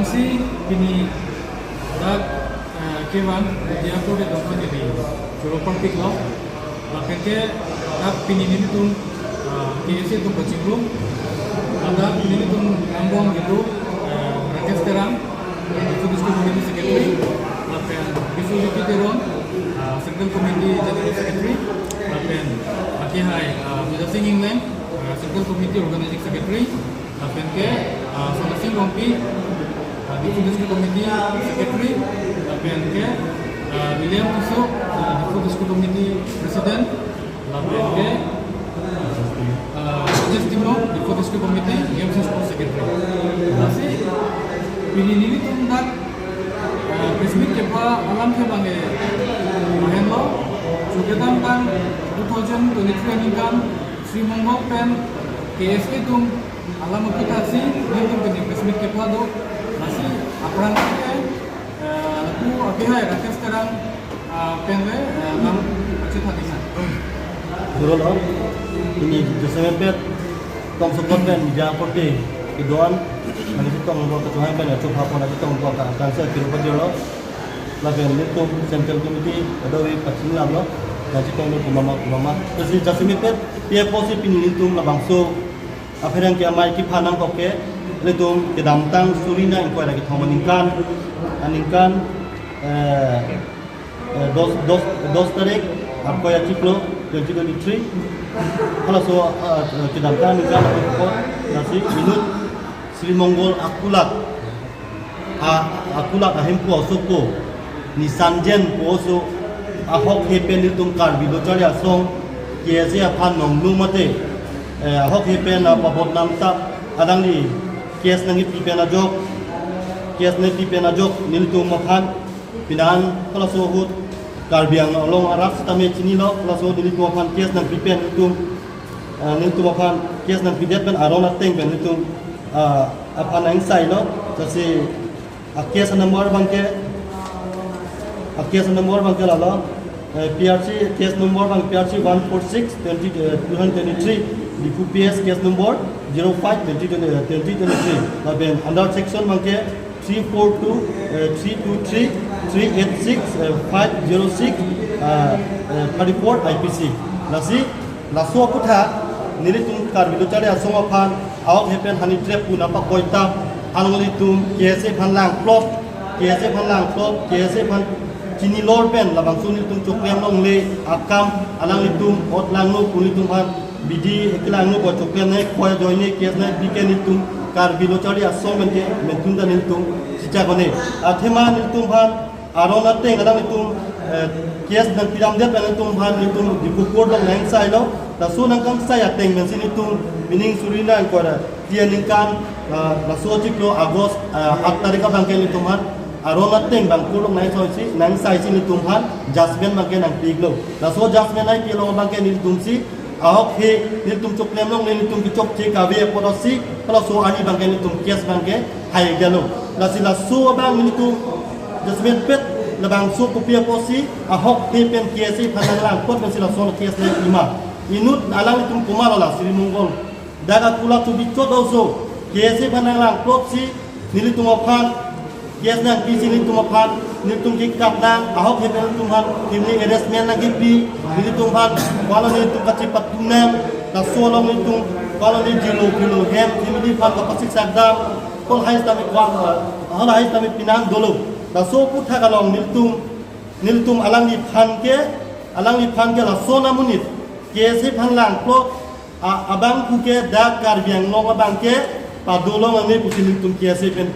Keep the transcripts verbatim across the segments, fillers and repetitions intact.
Si pini dak, eh, kevan dia ko de dongkang jadi choro parpiklo. Lapen ke dak pini nelitum, eh, K S A atum kachingrum. Dak pini nelitum angbong gitu, eh, Rakesh Terang, eh, Diphu District Committee Secretary. Lapen Biswajyoti Teron, eh, Central Committee General Secretary. Lapen akehai, eh, Bidya Sing Engleng, eh, Central Committee Organizing Secretary. Lapen ke, ah, Sonasing Rongpi, ah, Diphu District Committee Secretary, lapen ke, ah, William Tisso, ah, Diphu District Committee President, lapen ke, ah, Rajesh Timung, Diphu District Committee Games and Sports Secretary. Lasi, pini nelitum dak, ah, press meet kepa alam ke bang ke, mahenlo, chukre damtang two thousand twenty-three aningkan, Sri Mongol pen K S A atum alam akita si, nelitum pini press meet kepa do, lasi aphrang ke, eh, lapu akehai Rakesh Terang, ah, pen le, eh, lam pachethang nang. Juro lo, pini jasemet pet, tong sokot pen media korte kedo-an, nangchetong lo kachongha pen, achup hapon nangchetong lo ka, kansa kiru pajirlo. Lapen nelitum Central Committee, kedo-an pachini lam lo, nangchetong lo kumama kumama. Lasi jasemet pet, pi apotsi pini nelitum labangso apherang ke amei kephan nangkok ke, nelitum kedamtang suri ingkoi ra kethom aningkan, aningkan, eh, eh, dos, dos, dos tarik, Arkoi achiklo, twenty twenty-three. Halaso, eh, kedamtang aningkan, lasi inut Sri Mongol akulak, a, akulak ahemphu asopo, Nisanjen pu aso, ahokhe pen nelitum Karbi Lo Charli Asong, K S A aphan nongnu mate, eh, ahokhe pen, ah, pabot namtap, alangli case nangkipi pen ajok, case nangkipi pen ajok, nelitum aphan, pinan, halaso ahut, Karbi Anglong arat sitame chinilo, halaso nelitum aphan case nangpi pen nelitum, eh, nelitum aphan case nangpidet pen aron ateng pen nelitum, ah, aphan nangsailo, lasi a case number abang ke, a case number abang ke lalo, eh, P R C case number abang P R C one four six twenty, eh, two thousand twenty-three, Diphu P S case number zero five twenty twenty, eh, twenty twenty-three. Lapen under section abang ke three four two, eh, three two three, three eight six, eh, five zero six, eh, eh, thirty-four I P C. Lasi, laso aputhak, nelitum Karbi Lo Charli Asong aphan, ahokhe pen hani trep pu nangpakoitap, alanglitum K S A aphan langplot, K S A aphan langplot, K S A aphan chinilor pen, labangso nelitum choklem longle akam, alanglitum ot langno pu nelitum aphan, bidi ekelang no ko choklem nangkoi ajoine case nangpi ke nelitum Karbi Lo Charli Asong pen ke, mentun ta nelitum chicha kone. Athema nelitum aphan, aron ateng alanglitum, eh, case nangpidamdet pen nelitum aphan nelitum Diphu Court along nangsailo, laso nangkangsai ateng pensi nelitum, meaning suri ingkoi ra kethom aningkan, ah, laso achiklo August, ah, aat tarik abang ke nelitum aphan, aron ateng abang court along nangsaisi, nangsaisi nelitum aphan, judgment abang ke nangpi-iklo. Laso judgment nangpi along abang ke nelitum si, ahokhe nelitum choklem longle nelitum kechokche kave apotsi, halaso arni abang ke nelitum case abang ke hai galo. Lasi laso abang nelitum jasemet pet labangso kopi apotsi, ahokhe pen K S A aphan nanglangplot pensi laso case nangpi ma. Inut alanglitum komatlo la Sri Mongol. Dak akulak chubi chot oso, K S A aphan nanglangplot si, nelitum aphan, case nangpi si nelitum aphan, nelitum kikap nang, ahokhe pen nelitum aphan, family arrangement nangkipi, nelitum aphan, wala nelitum kachipatum nang, laso along nelitum, wala ne jilo kilo hem, family aphan kapasik sakdam, kol hai sitame kwa, hal hai sitame pinan dolo. Laso aputhak along nelitum, nelitum alangliphan ke, alangliphan ke laso amonit, K S A aphan langplot, a, abangphu ke dak Karbi Anglong abang ke padolong nangne pusi nelitum K S A pen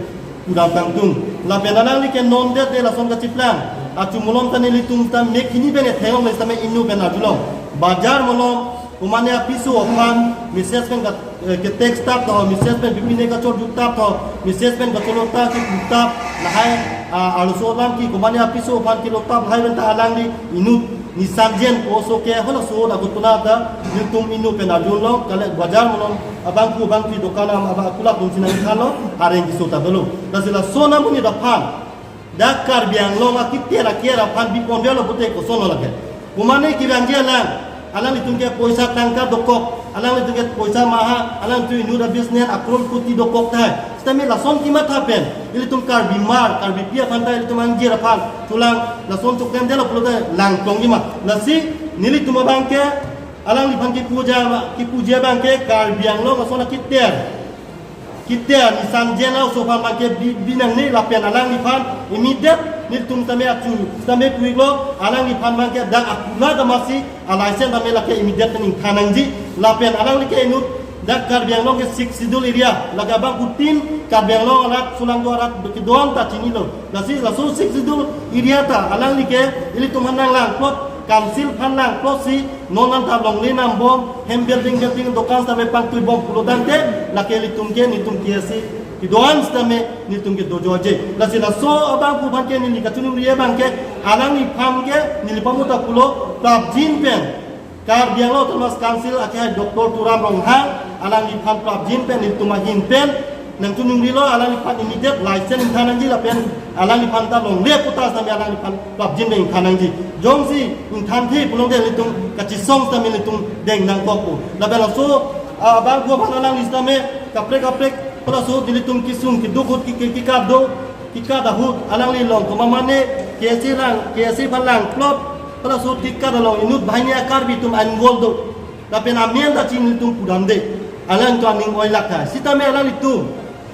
pudam tangtung. Lapen alangli ke non det de lason kachiplang. Achu malom ta nelitum ta mek hini pen etheng ong sitame inut pen arjulong. Bajar malom, komane apiso aphan, message pen ka, eh, ke text tap to, message pen bipine kachor jutap to, message pen kachor tap ke jutap, lahai, a, arloso alam ke komane apiso aphan kelotap lahai pen ta alangli inut Nisanjen pu oso ke halaso la gotona ta nelitum inut pen arjulong kale bajar malom abangphu abangphi dokan am aba akulak atum si nangthanlo areng keso ta dolo. Lasi laso amonit aphan dak Karbi Anglong akiter aker aphan biponverlo pute kosonlo lake. Komane kevangji alam Alanglitum ke poisa tangka dokok, alanglitum ke poisa maha, alanglitum inut a-business a-crore koti dokok tahai. Sitame lason kematha pen ilitum Karbi mar, Karbipi aphan ta ilitum angjir aphan chulang lason choklemdetlo pulote langtong kima. Lasi nelitum abang ke alangliphan kepuji, kepuji abang ke Karbi Anglong ason akiter, kiter nisan jen a-oso aphan abang ke bi, bi nangne lapen alangliphan immediate nelitum tame achu tame pu-iklo, alangliphan abang ke dak akula damasi a-license tame lake immediate pen ingthan nangji. Lapen alangli ke inut dak Karbi Anglong ke Sixth Schedule area, lake abang kutin Karbi Anglong arat sulang do arat kedo-an ta chinilo. Lasi laso Sixth Schedule area ta alangli ke ilitum aphan nanglang plot, council aphan lang plot si non anta longle nambom, hem building building dokan sitame pangtui bom pulo tangte, lake ilitum ke nelitum K S A kedo-an sitame nelitum ke dojoje. Lasi laso abang pu aphan ke neli kachiningri abang ke alangliphan ke neli pamota pulo prapjin pen Karbi Anglong Autonomous Council akehai Doctor Tuliram Ronghang, alangliphan prapjin pen nelitum ahin pen nangchiningrilo, alangliphan immediate license ingthan nangji lapen alangliphan ta longle puta sitame alangliphan prapjin pen ingthan nangji. Jongsi ingthanthe pulote nelitum kachesong sitame nelitum deng nangkokpo. Lapen laso, ah, abang pu aphan alangli sitame kaprek kaprek, pu laso nelitum kesung keduk ahut ke, ke, kekat do, kekat ahut alangli long koma mane K S A lang, K S A aphan lang plot, pu laso kekat along inut banghini a-Karbi atum involve do. Lapen amen ta chini nelitum pudamde. Alangtum aning oilak tha. Sitame alanglitum,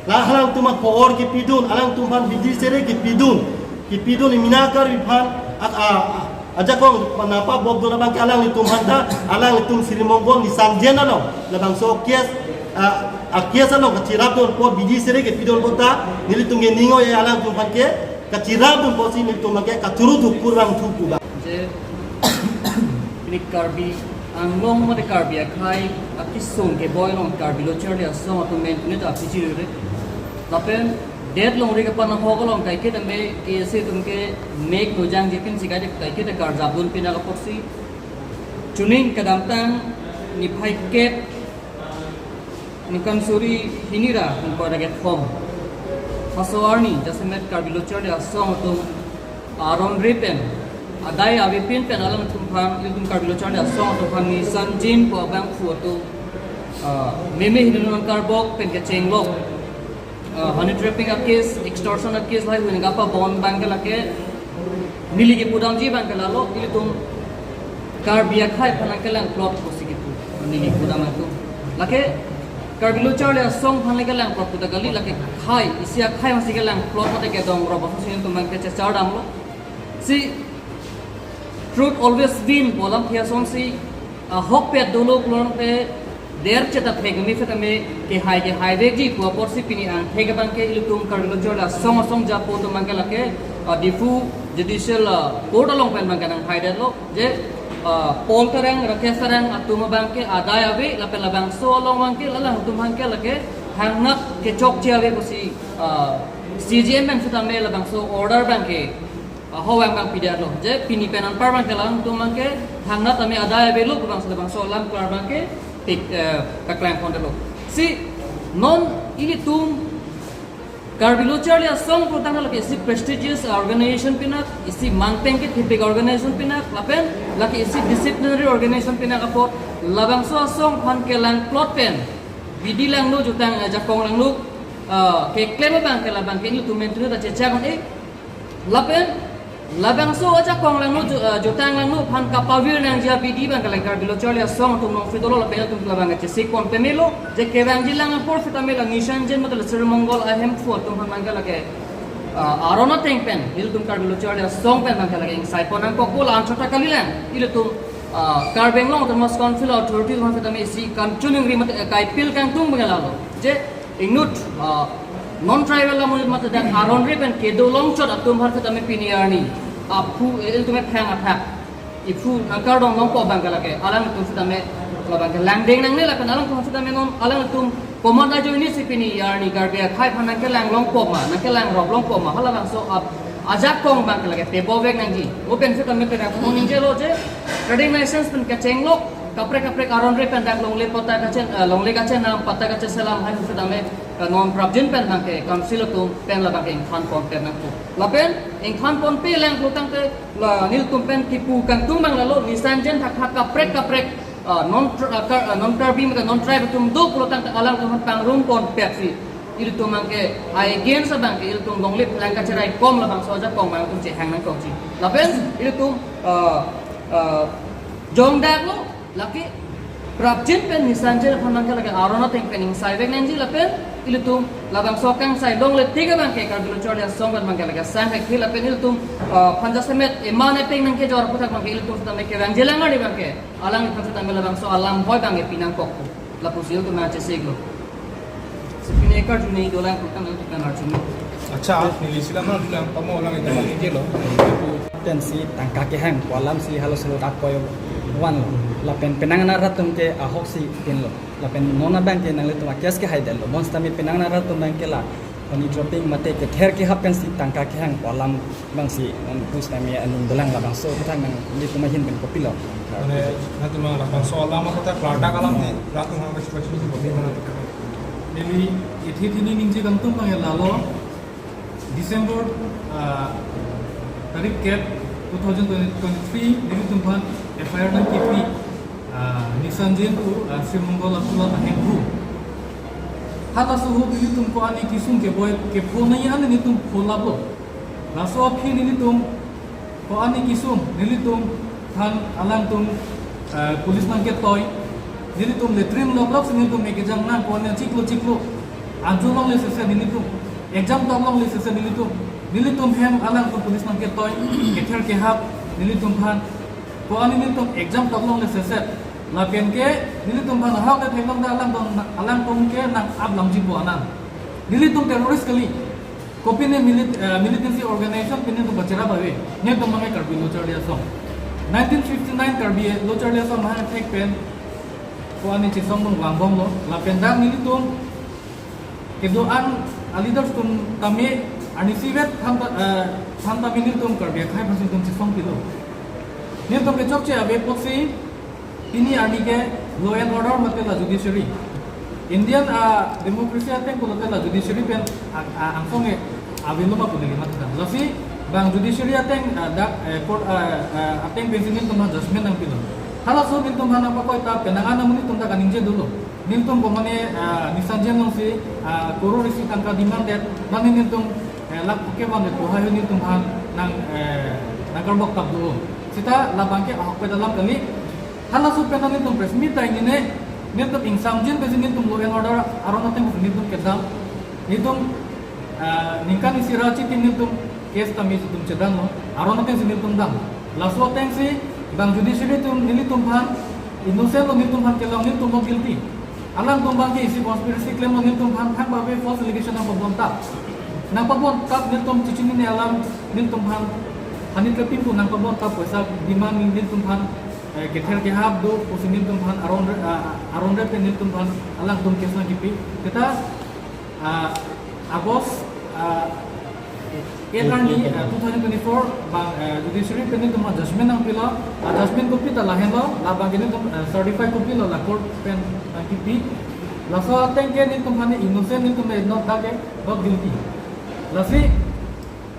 la alangtum aphan ko-or kepidun, alangtum aphan bidi sere kepidun, kepidun imina Karbi aphan, a, a, a, ajakong nangpabobdun abang ke alanglitum aphan ta, alanglitum Sri Mongol nisan jen along labangso case, a, a-case along kachirapdun apot, bidi sere kepidun apot ta nelitum ke ning oi alangtum aphan ke kachirapdun apotsi nelitum abang ke kachuru thukur vangthu pu abang. Je, pini Karbi Anglong mate Karbi akhei akesung keboi along Karbi Lo Charli Asong atum pen tuni ta aphi chirure. Lapen det longri kapanahok along kaike tame K S A atum ke mek nujang jipin si kaike, kaike ta karjapdun pin apotsi chuning kedamtang niphai kep ningkan suri hini ra ingkoi ra kethom, haso arni jasemet Karbi Lo Charli Asong atum aron ri pen adai avepin pen alangtum aphan, ilitum Karbi Lo Charli Asong atum aphan nisan jin pu abangphu atum, ah, meme hini non karbok pen kechenglo, ah, honey trapping a-case, extortion a-case lahai hini kapabon abang ke lake neli kepudamji abang ke lalo, ilitum Karbi akhei aphan nangkelang plot pusi kepu, neli kepudam atum. Lake Karbi Lo Charli Asong aphan nangkelang plot pu ta kali, lake akhei, isi akhei masi kelang plot mate kedong rok aphan si nelitum abang ke chechar damlo. Si truth always win pu alam ke asonsi, ah, ahokpet dolo pulote der cheta thek mi phet ame kehai kehai vekji pu apotsi pini angthek abang ke ilitum Karbi Lo Charli Asong asong japo atum abang ke lake, ah, Diphu Judicial, ah, Court along pen abang ke nanghaidetlo. Je, ah, Paul Terang, Rakesh Terang atum abang ke adai ave, lapen labangso along abang ke, la alangtum abang ke lake thangnat kechokche ave pusi, ah, C J M pen sitame labangso order abang ke, ah, howang abang pidetlo. Je pini pen anpar abang ke alangtum abang ke thangnat tame adai avelo pu abang si labangso alam klar abang ke tik, eh, paklang pondetlo. Si non ilitum Karbi Lo Charli Asong pu tangte lake isi prestigious organization pinak, isi mangpeng kethipik organization pinak, lapen lake isi disciplinary organization pinak apot labangso asong aphan kelang plot pen bidi langno, jutang, eh, jakong langno, eh, keklem abang ke labang ke ilitum pen tuni ta chechak un-e. Lapen labangso ajakong langno ju-, eh, jutang langno aphan kapavir nangji abidi abang ke lake Karbi Lo Charli Asong atum nongphi dolo lapen atum labang ke chesik pon pemelo, je kevangji lang apor sitame la nisan jen mate la Sri Mongol ahemphu atum aphan abang ke lake, eh, aron ateng pen ilitum Karbi Lo Charli Asong pen abang ke lake ingsai pon nangkokpo, la anchot ta kalilang. Ilitum, eh, Karbi Anglong Autonomous Council authority atum aphan sitame isi kachiningri mate, eh, kaipil kangtung abang ke lalo. Je inut, ah, non-tribal amonit mate dak aron ri pen kedo longchot atum aphan sitame pini arni aphu, eh, ilitum ethang athak iphu nangkardom longpo abang ke lake alangtum sitame labang ke langdeng nangne lapen alangtum sitame non alangtum komat ajoine si pini arni Karbi akhei aphan nangkelang longpo ma, nangkelang rok longpo ma, halabangso ap-, ajakong abang ke lake tebovek nangji. Lapen sitame pen ako ningjelo je trading license pen kechenglo, Kaprek kaprek aron re pen dak longle patta kachen, eh, longle kachenam, patta kacheselam hai pusitame, eh, non prapjin pen abangke council atum pen labangke ingthan ponpe nangpo. Lapen ingthan ponpe lang pulotangte la nelitum pen kipu kangtung abang lalo, nisan jen thakthak kaprek kaprek, eh, non tr-, eh, Kar-, eh, non Karbi mate non tribe atum do pulotangte alangtum pangrum ponpetsi ilitum abangke against abangke ilitum longle phelang kacheraikom labangso ajakong abang ilitum chehang nangkokji. Lapen ilitum, eh, eh, jongdaklo, lake prapjin pen nisan jen aphan abangke lake aron ateng pen ingsai vek nangji lapen ilitum labangso kangsai longle tik abangke Karbi Lo Charli Asong pen abangke lake sang hek thi lapen ilitum, eh, aphan jasemet eman epeng nangkejor aputhak abangke ilitum sitame kevangjilang ari abangke alangliphan sitame labangso alam hoi abangke pinangkokpo. Lapusi ilitum nangchesiklo. Si pini ekarjuni dolang putang ilitum nangchini. Accha, neli sila mana dolang pamo lang itu lagi lo. Pensi tangka kehang pu alamsi halaso alam dak koyo vanlo. Lapen penang arat atum ke ahoksi pinlo. Lapen non abangke nanglitum a-case ke haidetlo. Bonsitame penang arat atum abangke la money dropping mate kether kehap pensi tangka kehang pu alam abangsi non pusitame aning dolang labangso aputhak nanglitum ahin pen kopilo? Mane, nangtum labangso alam aputhak klardak alam di, nangtum hang bachi bachi di kopi mana? Neli ithi thini ningje kangtung abang lalo, December, ah, tarik kep two thousand twenty-three, nelitum aphan F I R nangkipi, ah, nisan jen pu, ah, Sri Mongol Athula ahem pu. Halaso ahut nelitum ko-an kesung keboi kepho nangji an nelitum pholaplo. Laso aphi nelitum ko-an kesung, nelitum aphan alangtum, eh, police nangketoi, nelitum latrine loklok si nelitum ekejang nang ko-an chiklo chiklo, anju longle sese nelitum, exam tok longle sese nelitum, nelitum hem alangtum police nangketoi, kether kehap nelitum aphan, ko-an nelitum exam tok longle sese, lapen ke nelitum aphan ahok le theklong ta alangtum, alangtum ke nang-ap lamji pu anan. Nelitum terrorist kali. Kopine milit-, eh, militancy organization pine nelitum kacherap ave. Nelitum abangke Karbi Lo Charli Asong. Nineteen fifty-nine Karbi Lo Charli Asong mahang thek pen ko-an chesong bom vangbomlo. Lapen dak nelitum kedo-an a-leaders atum tame arnisi vet than ta-, eh, than tame nelitum Karbi akhei aphansi nelitum chesong pilo. Nelitum kechokche ave apotsi pini arni ke law and order mate la judiciary. Indian, ah, democracy ateng pulote la judiciary pen, ah, ah, angsong ke avelo ma pu neli matha. Lasi bang judiciary ateng, ah, dak, eh, court, ah, ah, ateng pensi nelitum aphan judgment nangpilo. Halaso nelitum aphan nangpakoi ta penang an amonit atum ta kaningje dolo. Nelitum komane, ah, nisan jen alongsi, ah, crore isi tangka demand det, mane nelitum, eh, lakh ke van det pu hai nelitum aphan nang, eh, nangkarbok tap do. Seta labangke ahokpet alam kali. Halaso pen nelitum press meet ta ingnine, nelitum ingsamjin pensi nelitum law and order aron ateng nelitum kedam. Nelitum, ah, ningkan isi ra chitim nelitum case tame nelitum chedamlo, aron atengsi nelitum dam. Laso atengsi bang judiciary atum nelitum aphan innocent lo nelitum aphan kelong nelitum lo guilty. Alangtum abangke isi conspiracy claim lo nelitum aphan thang babe false allegation nangpabon tap. Nangpabon tap nelitum chichinine alam nelitum aphan hanit kepin pu nangpabon tap poisa demand nelitum aphan, eh, kether kehap do pusi nelitum aphan aron re-, ah, aron re pen nelitum aphan alangtum case nangkipi. Seta, ah, August, ah, eight arni, ah, two thousand twenty-four bang, ah, judiciary pen nelitum judgment nangpilo, ah, judgment copy ta lahenlo, labangke nelitum, ah, certify copy lo la court pen nangkipi. Laso ateng ke nelitum aphan innocent nelitum not dak ke not guilty. Lasi,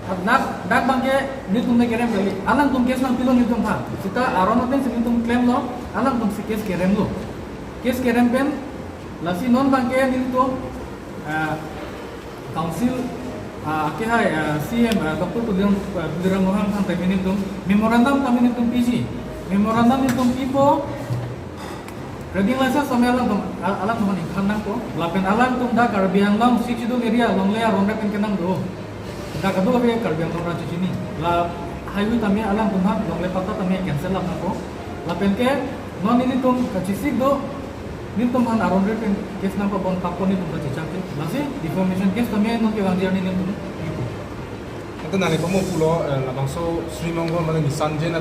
ah, dak, dak abangke nelitum ne kerem kali. Alangtum case nangpilo nelitum aphan. Seta aron atengsi nelitum claim lo, alangtumsi case kerem lo. Case kerem pen, lasi non abangke nelitum, ah, council, ah, akehai, ah, C M, ah, Doctor Tuliram, ah, Tuliram Ronghang aphan tame nelitum memorandum tame nelitum piji. Memorandum nelitum pipo, trading license tame alangtum, ah, alangtum aphan ingthan nangpo. Lapen alangtum dak Karbi Anglong Sixth Schedule area longle aron re pen kenang do. Dak kedo ave Karbi Anglong rajya chini. La highway tame alangtum aphan longle patta tame cancel lap nangpo. Lapen ke non nelitum kachesik do, nelitum aphan aron re pen case nangpabon tap pu nelitum kachechak ke. Lasi defamation case tame non kevangji arni nelitum ipu. Ante nangli pamo pulo, eh, labangso Sri Mongol mane nisan jen